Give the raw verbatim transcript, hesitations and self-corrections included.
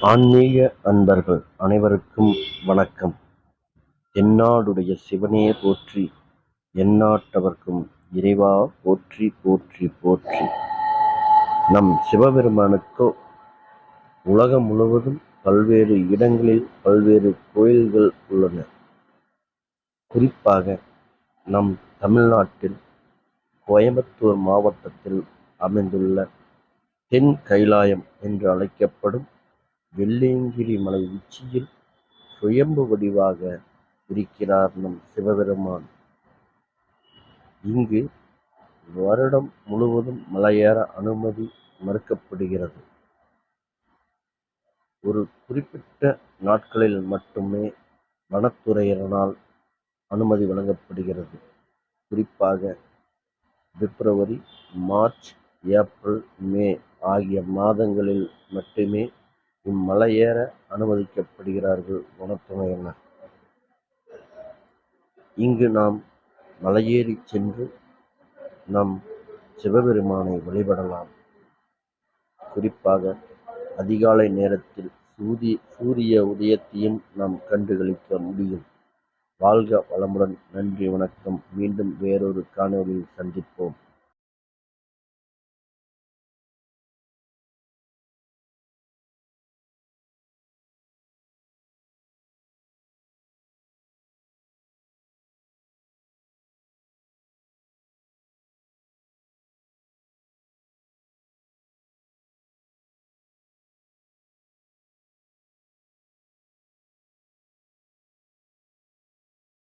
ஆன்மீக அன்பர்கள் அனைவருக்கும் வணக்கம். தென்னாடுடைய சிவனே போற்றி, எந்நாட்டவர்க்கும் இறைவா போற்றி, போற்றி, போற்றி. நம் சிவபெருமானுக்கோ உலகம் முழுவதும் பல்வேறு இடங்களில் பல்வேறு கோயில்கள் உள்ளன. குறிப்பாக நம் தமிழ்நாட்டில் கோயம்புத்தூர் மாவட்டத்தில் அமைந்துள்ள தென் கைலாயம் என்று அழைக்கப்படும் வெள்ளியங்கிரி மலை உச்சியில் சுயம்பு வடிவாக இருக்கிறார் நம் சிவபெருமான். இங்கு வருடம் முழுவதும் மலையேற அனுமதி மறுக்கப்படுகிறது. ஒரு குறிப்பிட்ட நாட்களில் மட்டுமே வனத்துறையினரால் அனுமதி வழங்கப்படுகிறது. குறிப்பாக பிப்ரவரி, மார்ச், ஏப்ரல், மே ஆகிய மாதங்களில் மட்டுமே இம்மலையேற அனுமதிக்கப்படுகிறார்கள் வனத்துறையினர். இங்கு நாம் மலையேறி சென்று நம் சிவபெருமானை வழிபடலாம். குறிப்பாக அதிகாலை நேரத்தில் சூதி-, சூரிய உதயத்தையும் நாம் கண்டுகளிக்க முடியும். வாழ்க வளமுடன். நன்றி, வணக்கம். மீண்டும் வேறொரு காணொளியில் சந்திப்போம்.